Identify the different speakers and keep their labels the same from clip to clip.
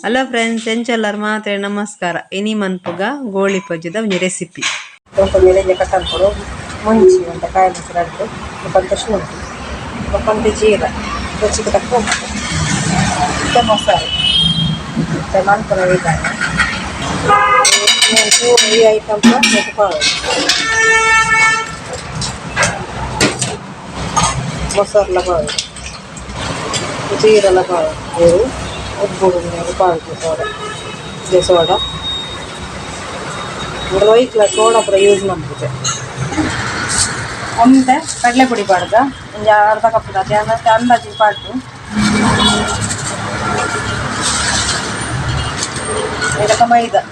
Speaker 1: Hello friends, ಎಂಚೆಲ್ಲರ್ ಮಾತ್ರ ನಮಸ್ಕಾರ. ಇನಿ ಮನ್ಪುಗ ಗೋಳಿ ಪಜ್ಜದ ಒಂಜಿ ರೆಸಿಪಿ. ಕಟ್ಟನ್ಪೊಡು ಮುಂಚಿ ಅಂತ ಕಾಯಿ ಮೊಸರು ಬೊಕ್ಕಂತೆ ಶುಂಠಿ ಬೊಕ್ಕಂತೆ ಜೀರ ರುಚಿಗೆ ತಕ್ಕ ಉಪ್ಪು ಮತ್ತೆ ಮೊಸರು ಮತ್ತೆ ಮನ್ಪುನ ವಿಧಾನ ಈ ಐಟಮ್ ಮೊಸರ್ಲ ಪಾವು ಜೀರಲ ಪಾವು ಉಬ್ಬುಡು ಪಾವು ಸೋಡಾ ಇದೆ ಸೋಡಾ ಒಯ್ಕ್ಲ ಸೋಡಾ ಪೂರ ಯೂಸ್ ಮನ್ಪುಜೆ. ಒಂತೆ ಕಡಲೆ ಪುಡಿ ಪಾಡ್ದ ಒಂಜಿ ಅರ್ಧ ಕಪ್ ಮತ್ತೆ ಅಂದಾಜಿ ಪಾಡ್ದು ಇದಕ್ಕೆ ಮೈದಾ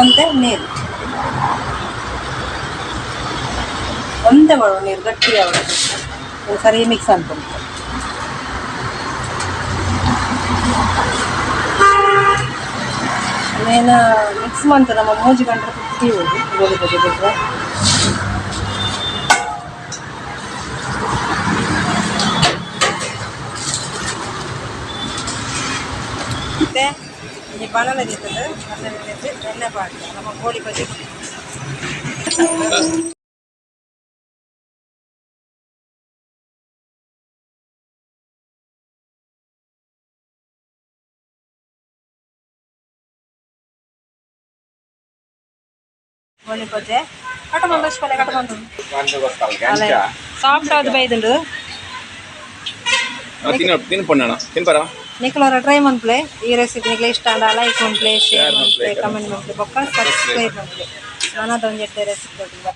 Speaker 1: ಒಂತೆ ನೀರು ಒಂತೆ ಮಾಡುವ ನೀರು ಗಟ್ಟಿ ಆವಡು ಸರಿ ಮಿಕ್ಸ್ ಅನ್ಕೊಂಡು ಮೇನ ಮಿಕ್ಸ್ ಮಂತ ನಮ್ಮ ಮೂಜಿ ಗಂಟೆ ತೀವುದು ಗೋಳಿ ಬಜ್ಜಿ ಬಿಟ್ರೆ. ಮತ್ತೆ ಈ ಬಾಣಲೆ ದೀತದ ಎಣ್ಣೆ ಪಾಡ್ದು ನಮ್ಮ ಗೋಳಿ ಬಜ್ಜಿ. ಗೋಳಿ ಬಜ್ಜೆ ಕಟ ಬಂದು ಅಷ್ಟು ಕಟ ಬಂದು ಸಾಫ್ಟ್ ಆದ ಬೈದುಂಡು.
Speaker 2: ತಿನ್ಪೊಣ್ಣಣ ತಿನ್ಪರ.
Speaker 1: ನಿಕ್ಲೋರ ಟ್ರೈ ಮನ್ಪ್ಲೆ ಈ ರೆಸಿಪಿ ನಿಕ್ಲೆ ಇಷ್ಟ ಆಂಡ ಲೈಕ್ ಮನ್ಪ್ಲೆ, ಶೇರ್ ಮನ್ಪ್ಲೆ, ಕಮೆಂಟ್ ಮನ್ಪ್ಲೆ, ಬೊಕ್ಕ ಸಬ್ಸ್ಕ್ರೈಬ್ ಮನ್ಪ್ಲೆ. ನನದೊಂಜಿ ಎಡ್ಡೆ ರೆಸಿಪಿ.